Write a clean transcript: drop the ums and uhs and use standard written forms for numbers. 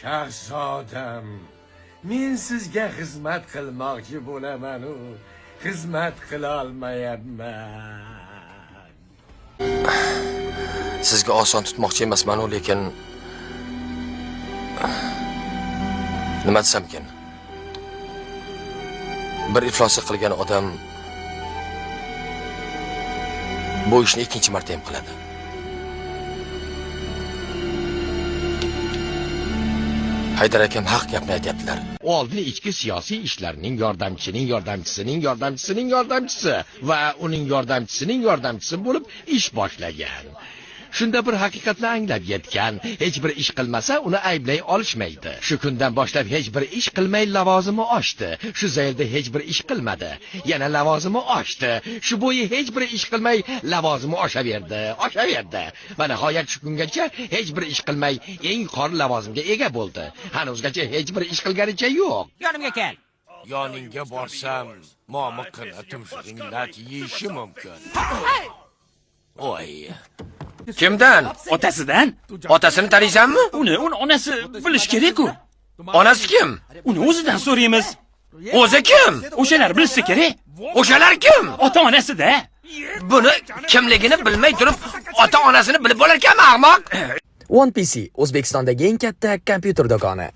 Shahzodam, men sizga xizmat qilmoqchi bo'laman-u, xizmat qilolmayapman. Sizga oson tutmoqchi emasman-u, lekin nima desamkin? Bir ifloslik qilgan odam bu ishni ikkinchi marta ham qiladi. Haydar akam haq gapni aytyaptilar. Oldin ichki siyosiy ishlarning yordamchisining yordamchisining yordamchisining yordamchisi va uning yordamchisining yordamchisi bo'lib ish boshlagan. Shunda bir haqiqatni anglab yetgan. Hech bir ish qilmasa, uni ayblay olishmaydi. Shu kundan boshlab hech bir ish qilmay lavozimi oshdi. Shu zaylda hech bir ish qilmadi. Yana lavozimi oshdi. Shu bo'yi hech bir ish qilmay lavozimi oshaverdi, oshaverdi. Va nihoyat shu kungacha hech bir ish qilmay eng yuqori lavozimga ega bo'ldi. Hanuzgacha hech bir ish qilganicha yo'q. Yonimga kel. Yoningga borsam, momiqqina tumshug'ing lat yeyishi mumkin. Oy. Kimdan? Otasidan? Otasini taniysanmi? Uni onasi bilish kerak-ku. Onasi kim? Uni o'zidan so'raymiz. O'zi kim? O'shalar bilsa kerak. O'shalar kim? Ota-onasida. Buni kimligini bilmay turib, ota-onasini bilib bo'larkanmi, ahmoq? One PC O'zbekistondagi eng katta kompyuter do'koni.